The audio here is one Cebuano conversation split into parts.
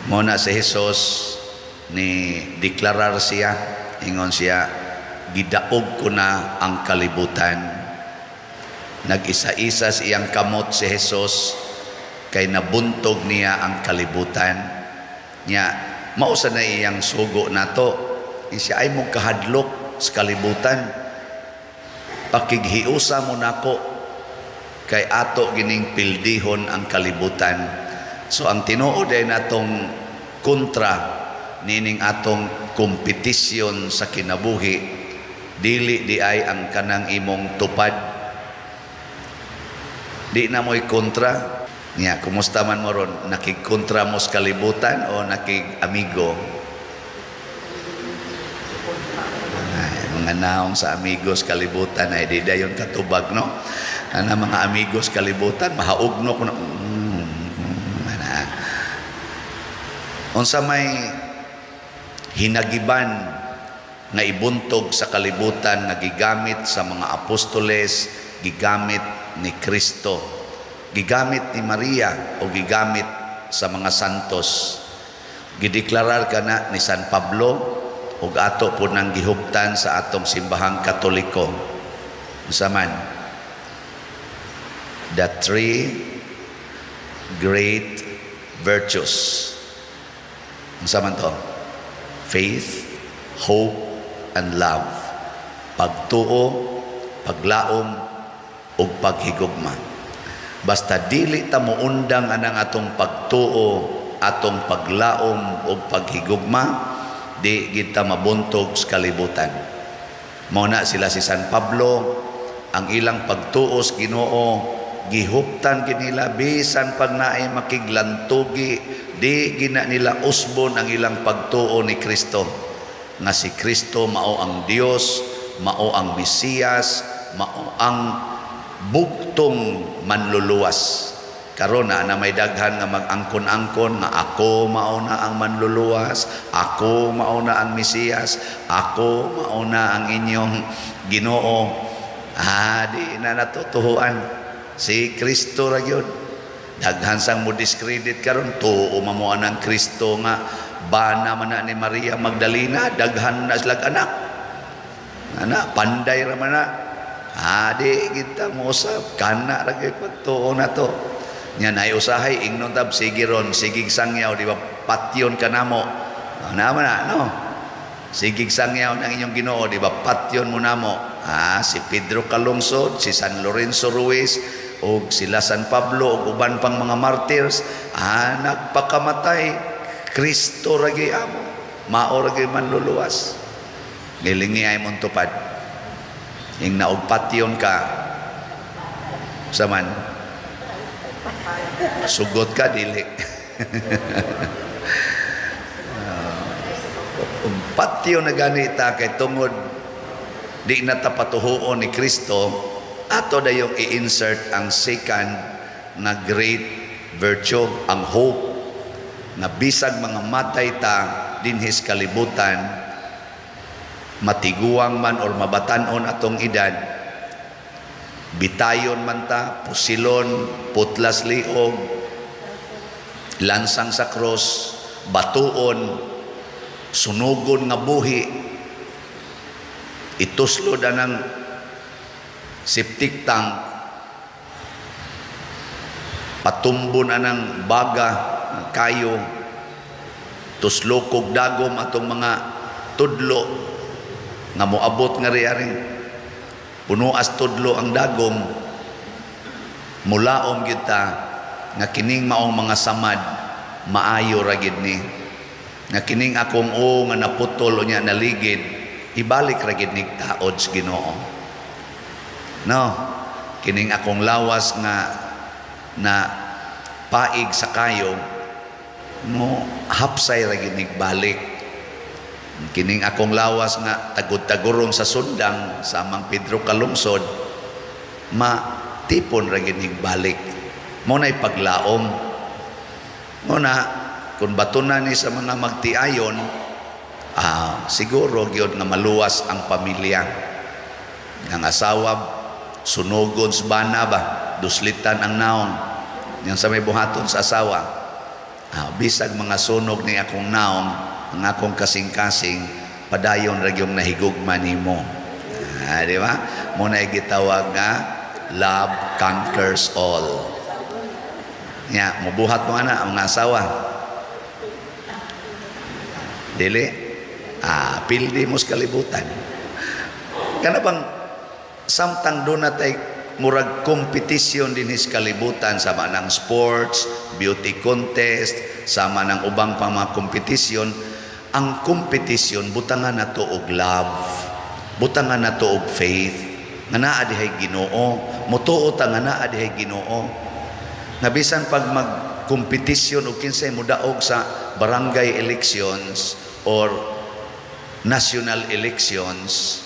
Mao na si Jesus ni deklarar siya, ingon siya, "Gidaog ko na ang kalibutan." Nag-isa-isa sa iyang kamot si Jesus kay nabuntog niya ang kalibutan. Nya mao sa na iyang sugo nato. Siya ay mo kahadlok sa kalibutan. Pakighiusa mo nako kay ato gining pildihon ang kalibutan. So ang tinuod ay natong kontra nining atong kompetisyon sa kinabuhi, dili di ay ang kanang imong tupad. Di na mo'y kontra niya. Kumusta man mo ron? Nakigkontra mo sa kalibutan o nakig-amigo? Ay, mga naong sa amigos kalibutan ay di dayon katubag, no? Ana mga amigos kalibutan mahaugno ko na ana. Unsa may hinagiban nga ibuntog sa kalibutan nga gigamit sa mga apostoles, gigamit ni Kristo, gigamit ni Maria o gigamit sa mga santos? Gideklarar kana ni San Pablo ug ato po nang gihuptan sa atong Simbahang Katoliko. Unsa man? The three great virtues. Unsa man to? Faith, hope, and love. Pagtuo, paglaom, ug paghigugma. Basta dili ta moundang anang atong pagtuo, atong paglaom ug paghigugma, di kita mabuntog sa kalibutan. Mao na sila si San Pablo, ang ilang pagtuo sa Ginoo gihuptan kinila bisan pag naay makiglantugi, di gina nila usbon ang ilang pagtuo ni Kristo, nga si Kristo mao ang Dios, mao ang Mesiyas, mao ang bugtong manluluwas. Karon na na may daghan nga mag-angkon-angkon nga ako mao na ang manluluwas, ako mao na ang Mesiyas, ako mao na ang inyong Ginoo. Ah, di na natutuhuan. Si Kristo ra gyud. Daghan sang mo discredit karon, tuo man mo anang Kristo nga bana man na ni Maria Magdalena, daghan na silag anak. Ana, panday ra man na. Ah, di kita mo usab, kana ra gyud pagtuo na to. Nya nay usahay ingnon tab, sige ron, sigig sangyaw, di ba patyon ka namo? Ana man na, no? Sigig sangyaw ng inyong Ginoo, di ba patyon mo namo? Ah, si Pedro Calungsod, si San Lorenzo Ruiz, og sila San Pablo ug uban pang mga martyrs, ah, nagpakamatay, Kristo ra gyud amo. Mao ra gyud manluluwas. Gilingi ay mong tupad. Ing naog patyon ka, sa man, sugot ka, dili. Ug patyon na ganita kay tungod di na ta patuhuon ni Kristo, ato dayong i-insert ang second na great virtue, ang hope, na bisag mga matay ta dinhis kalibutan, matiguang man or mabatanon atong edad, bitayon man ta, pusilon, putlas liog, lansang sa cross, batuon, sunugon nga buhi, ituslod anang septic tank, patumbon anang baga kayo, tuslokog dagom atong mga tudlo nga moabot nga riaring punuas tudlo ang dagom, mulaom kita nga kining maong mga samad maayo ra gid ni, nga kining akong o nga naputol o nya naligid, ibalik ra gid nig taod sa Ginoo, no? Kining akong lawas nga na paig sa kayo mo, hapsay ra gid nig balik. Kining akong lawas nga tagod-taguron sa sundang sa Amang Pedro Calungsod, ma tipon ra gid nig balik. Mo nay paglaom. Mo na kung batunan ni sa mga magtiayon, siguro gyud nga maluwas ang pamilya. Ang asawa sunugon sa bana ba, duslitan ang naong yang sa may buhaton sa asawa. Bisag mga sunog ni akong naong, ang akong kasing-kasing, padayon ra gyung nahigugma nimo. Ah, di ba? Mao na gitawag nga love conquers all. Nya, mubuhat mo ana ang mga asawa. Dili? Ah, pildi mo sa kalibutan. Kana bang samtang doon na tay murag competition din sa kalibutan, sama ng sports, beauty contest, sama ng ubang pa mga competition, ang competition butangan nato og love, butangan nato og faith, nga naa dihay Ginoo, mutuo ta nga naa dihay Ginoo. Nga bisan pag mag-kompetisyon og kinsay modaog sa barangay elections or national elections,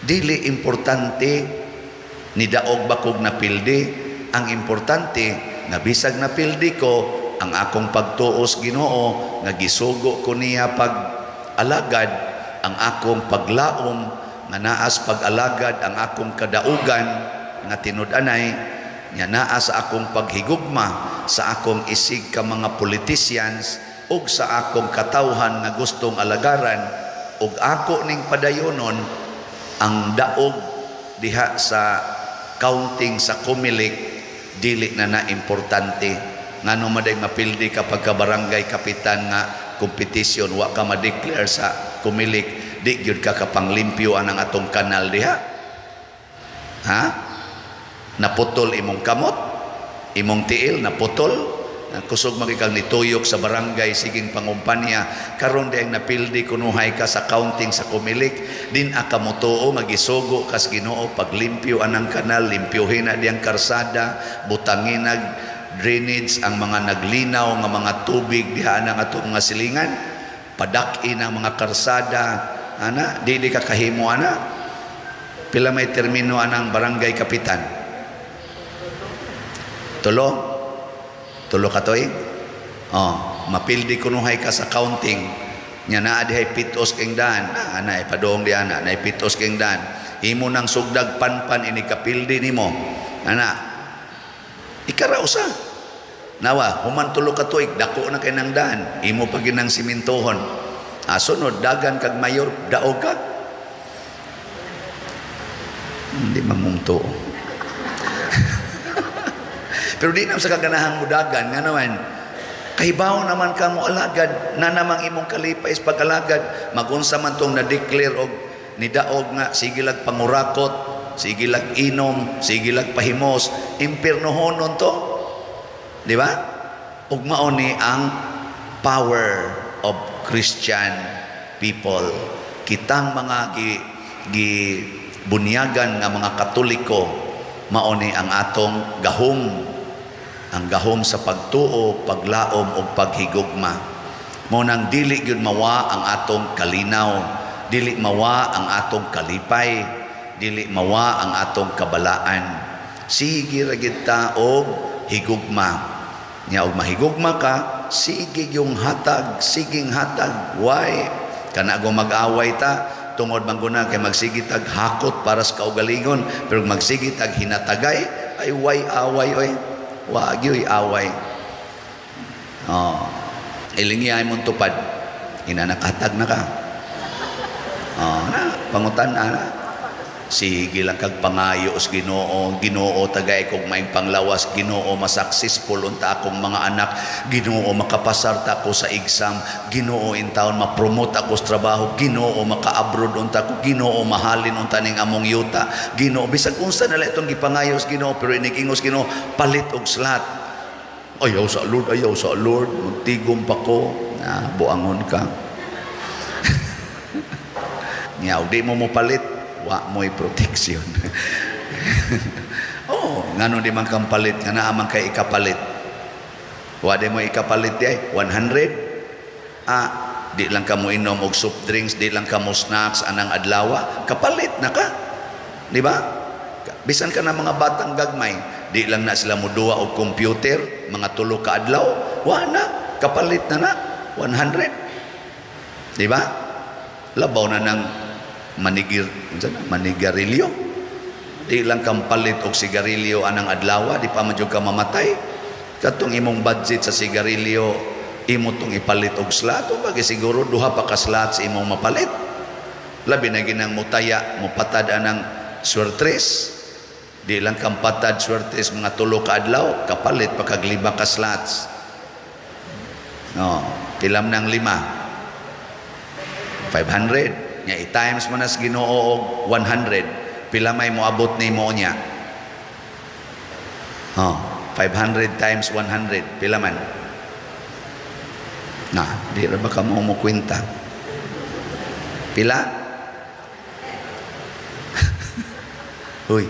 dili importante ni daog ba kog napildi. Ang importante nga bisag napildi ko, ang akong pagtuos Ginoo nga gisugo ko niya pag alagad, ang akong paglaom nga naas pag-alagad, ang akong kadaugan nga tinud-anay nga naa sa akong paghigugma sa akong isig ka mga politicians ug sa akong katawhan nga gustong alagaran, ug ako ning padayonon ang daog diha sa counting sa Comelec, dili na na importante. Ngano maday mapildi ka pagka barangay kapitan nga competition, wa ka ma-declare sa Comelec, di gyud ka kapanglimpyo anang atong kanal diha? Ha, naputol imong kamot, imong tiil naputol, kusog magikang nituyok sa barangay siging pangumpanya. Karon di ang napildi kunuhay ka sa counting sa Comelec, din aka motuo nga gisugo kas Ginoo paglimpyo anang kanal, limpyohin na diyang karsada, butangin nag drainage ang mga naglinaw nga mga tubig diha anang atong mga silingan, padak-in ang mga karsada ana, dili ka kahimo ana? Pila may termino anang barangay kapitan? Tulo? Tulo ka tuig? Oh, mapildi kunuhay ka sa counting. Nya naa dihay pitos keng daan. Ana ay padoong di ana, nay pitos keng daan. Imo nang sugdag panpan ini kapildi nimo. Ana. Ikara usa. Nawa, human tulo ka tuig, dako na kay nang daan. Imo pa ginang simintohon. Ah, sunod dagan kag mayor, daog ka. Hindi mamungto. Pero di naman sa kaganahang mudagan, nga naman, kahibaw naman ka mo alagad, na namang imong kalipay sa pag-alagad, magunsa man tong na-declare og nidaog nga, sige lag pangurakot, sige lag inom, sige lag pahimos, impirnohonon to. Di ba? Ug mao ni ang power of Christian people. Kitang mga gi bunyagan nga mga Katoliko, mao ni ang atong gahom. Ang gahom sa pagtuo, paglaom ug paghigugma. Mao nang dili gyud mawa ang atong kalinaw, dili mawa ang atong kalipay, dili mawa ang atong kabalaan. Sige ra gyud ta og higugma. Nya og mahigugma ka, sige yung hatag, siging hatag. Why? Kana go mag-away ta tungod man guna kay magsige tag hakot para sa kaugalingon, pero magsige tag hinatagay ay way away oy. Wa gyoy away. Oh. Ilingi ay mong tupad. Inanakatag na ka. Oh, na pangutan na. Sige lang kag pangayo sa Ginoo, Ginoo tagay kog maing panglawas, Ginoo ma-successful unta akong mga anak, Ginoo makapasar ta ako sa exam, Ginoo in taon ma-promote ako sa trabaho, Ginoo maka-abroad unta ako, Ginoo mahalin unta ning among yuta, Ginoo bisag unsa na lang itong gipangayo sa Ginoo, pero inigingos Ginoo palit og slot. Ayaw sa Lord, ayaw sa Lord, magtigom pa ko, na buangon ka. Nya di mo mopalit, wa mo'y protection. Oh, ngano di man kang palit, nga naa man kay ikapalit. Wa di mo ikapalit di ay 100. Ah, di lang ka mo inom og soft drinks, di lang ka mo snacks anang adlawa, kapalit na ka. Di ba? Bisan ka na mga batang gagmay, di lang na sila moduwa og computer, mga tulo ka adlaw, wa na, kapalit na na 100. Di ba? Labaw na ng manigir, unsa na, manigarilyo. Di lang kang palit og sigarilyo anang adlawa, di pa man jud ka mamatay. Katong imong budget sa sigarilyo imo tong ipalit og slot o bagay siguro duha pa ka slots imong mapalit. Labi na ginang mutaya, mupatad anang swertres. Di lang kang patad swertres mga 3 ka adlaw, kapalit pa kag 5 ka slots. No, pilam ng 5? 500. Nya i-times mo na sa Ginoo og 100, pila may moabot nimo niya? Oh, 500 times 100, pila man? Na, di ra ba ka mo kwenta? Pila? Uy.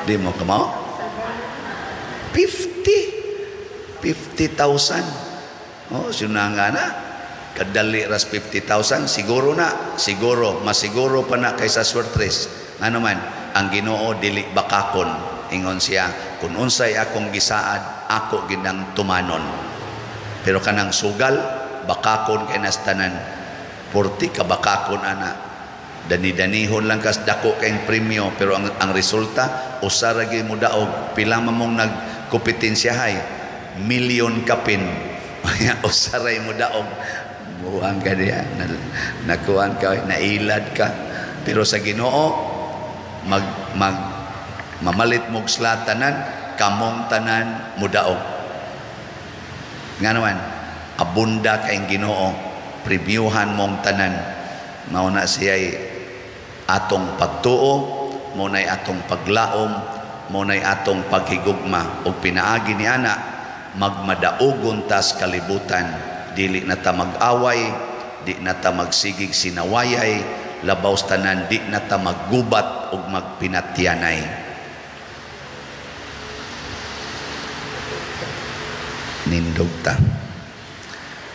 Di mo kamo? 50. 50,000. Oh, sunanga na. Kadali ras 50,000, siguro na, siguro, masiguro pa na kaysa swertres. Ano man, ang Ginoo dili bakakon. Ingon siya, kung unsay akong gisaad, ako ginang tumanon. Pero kanang sugal, bakakon kay nas tanan. Purti ka bakakon ana. Dani-danihon lang kas dako kayong premyo, pero ang resulta, usa ra gyud mo daog. Pila man mong nagkompetensyahay, milyon kapin. Usa ra mo daog. Buang ka diya, nakuan ka, nailad ka. Pero sa Ginoo, mamalit mog sla tanan, kamong tanan mudaog. Nga naman, abunda kayong Ginoo, prebyuhan mong tanan. Mao na siya'y atong pagtuo, mao na'y atong paglaom, mao na'y atong paghigugma. Og pinaagi ni ana, magmadaugon tas kalibutan. Dili na ta mag-away, di na ta magsigig sinawayay, labaw sa tanan, di na ta maggubat og magpinatyanay. Nindog ta.